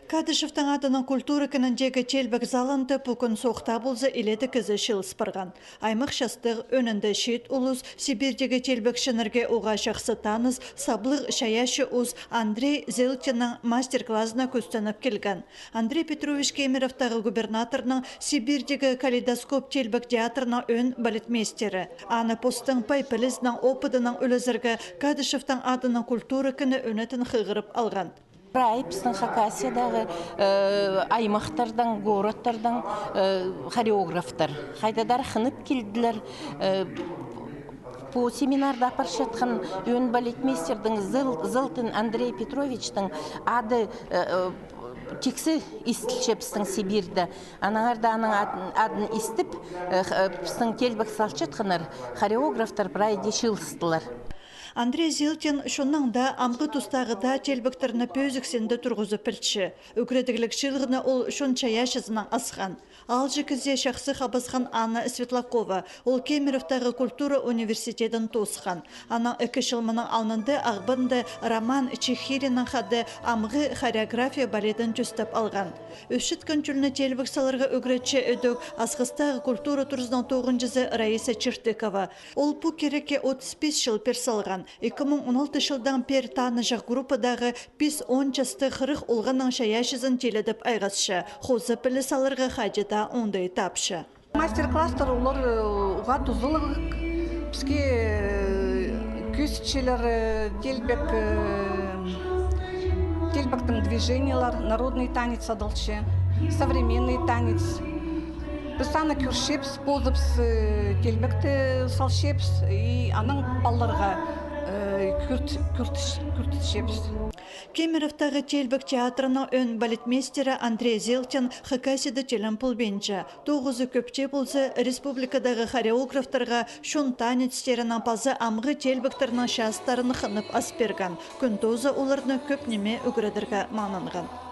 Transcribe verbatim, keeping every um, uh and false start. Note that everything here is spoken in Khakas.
Кадышевтің адынаң культура кініндегі теелбек залында пу кӱн соохта полза илееде кізі чыылыс парған. Аймах частығ, ӧӧнінде чиит улус Сибирьдегі теелбекчілерге уғаа чахсы таныс, саблығ чайаачы ус Андрей Зелтиннің мастер-классына кӱстеніп килген. Андрей Петрович Кемеровтағы губернаторның Сибирьдегі «Калейдоскоп» теелбек театрының ӧӧн балетмейстері. Аны постың пай пілізінең, опыдынаң ӱлезерге Кадышевтің адынаң культура кіні ӧнетін хығырып алған. Прай пістің Хакасиядағы, э, аймахтардаң, городтардаң, э, хореографтар хайдағ-да хынып килділер. Э, пу семинарда апарчатхан ӧӧн балетмейстердің Зыл-, Зылтин Андрей Петровичтің ады, э, э, тиксі истілче пістің Сибирьде. Аннаңар даа аның адын, адын истіп, э, х-, э, пістің теелбек салчатханнар, хореографтар прай дее чыылыстылар. Андрей Зилтин чонның даа, амғы тустағы даа теелбектерні пӧзік синде турғызып пілче. Ӱгредіглік чыылығны ол чон чайаачызынаң асхан. Аалҷы кізее чахсы хабасхан Анна Светлакова. Ол Кемеровтағы культура университедін тоосхан. Анаң ікі чыл мының алнында Ағбанда Роман Чехириннең хада амғы хореография баледін тӧстеп алған. Ӧсчеткен тӧлні теелбек саларға ӱгретче ідӧк Асхыстағы культура туразының тоғынҷызы Раиса Чертыкова. Ол пу кирекке отыс пис чыл пеер салған. Ікі муң он алты чылдаң пеер таныҷах группадағы пис-он частығ хырых олғанның чайаачызын тиледіп айғасча. Хоза піліс аларға хайди даа оңдай тапча. Мастер-класстар олар, э, уғаа тузалығ. Піске, э, кӧзітчелер, э, теелбек, э, теелбектің движениелер, народный танец адалча, современный танец. Піс аны кӧрчебіс, позыбыс, э, теелбекті салчабыс и анаң палаларға, э, кӧрт-, кӧрт-, кӧртчебіс. Кемеровтағы теелбек театрының ӧӧн балетмейстері Андрей Зелтин Хакасияда тілен полбинча. Тоғызы кӧп тее полза, республикадағы хореографтарға чон танецтерінің паза амғы теелбектернің частарын хынып ас пирген. Кӱн тооза оларны кӧп ниме ӱгредерге маңнанған.